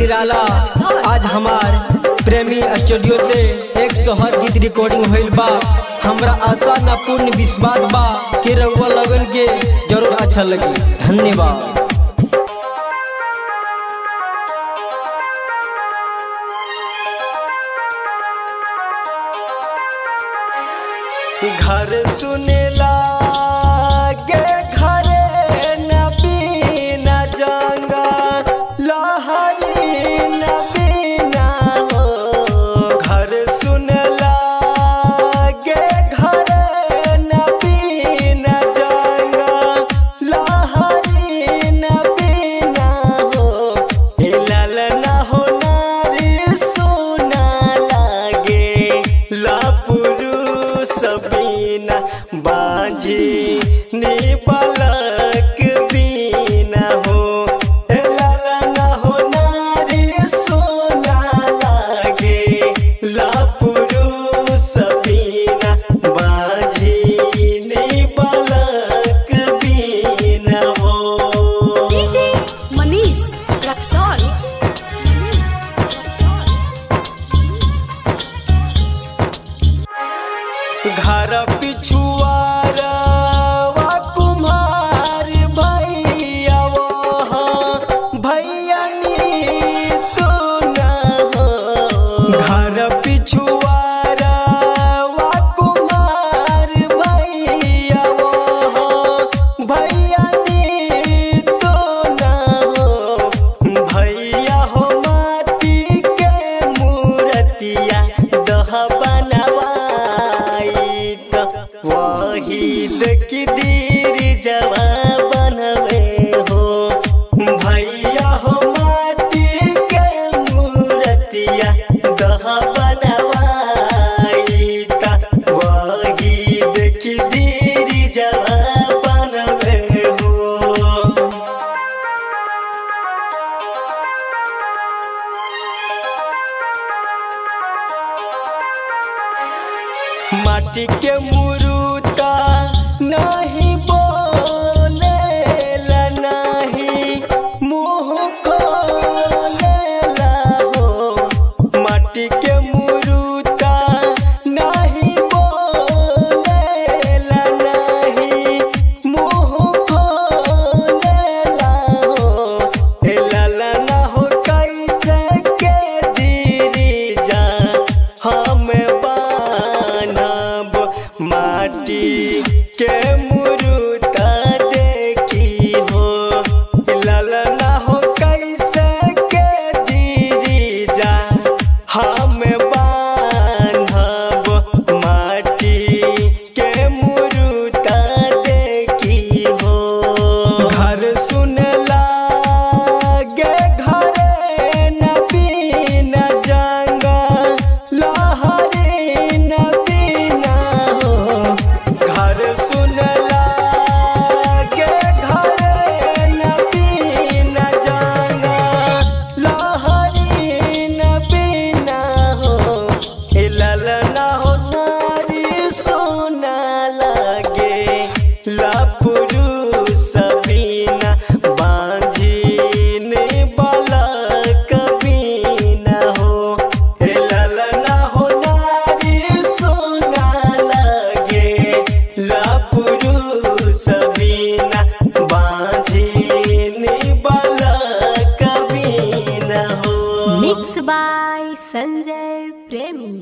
निराला। आज हमार प्रेमी स्टूडियो से एक सोहर गीत रिकॉर्डिंग होइल बा। हमरा आशा ना पूर्ण विश्वास बा कि रउआ लगन के जरूर अच्छा लगी। धन्यवाद। घर सुनेला गे घरे नबी न जंगा लहरी नबी ना हो। घर सुनेला गे घरे नबी न जंगा लहरी नबी ना हो। लाल ना हो नारी सोना लागे लापुरु सबीना बाजी नी पलक बीना हो। लाला ना हो नारी सोना लागे लापुरु सबीना बाजी नी पलक बीना हो। डीजे मनीष रक्सौल। घर पिछुआरा कुम्हार भैया वो भैया नी तो ना हो। घर पिछुआरा कुम्हार भैया वो भैया नी तो ना हो। भैया हो माटी के मूर्तिया दह बनवा वही देखी दीर जवा बनवे हो। भैया हो माटी के मूर्तिया दह बनवाई वही देखी दीर जवा बनवे हो। माटी के मुरुता नहीं बोलेला नहीं मुँह खोलेला हो। माटी के मुरुता नहीं बोलेला नहीं मुँह खोलेला हो। लाला ना हो कैसे के दीरी जा हम बानब माटी के मुरुता देखी हो। लाला ना हो कैसे के दीरी जा हम बान्हब माटी के मुरुता देखी हो। घर सुनला गे घरे नबी न जंगा लहरी नबी ना हो। घर सुनला गे घरे नबी न जंगा लहरी नबी ना हो। लाला ना हो नारी सोना लागे लापुरु सबीना बांझी ने बालक बीना हो। लाला ना हो नारी सोना लागे लापुरु सबीना बांझी ने बालक बीना हो। मिक्स बाय संजय प्रेमी।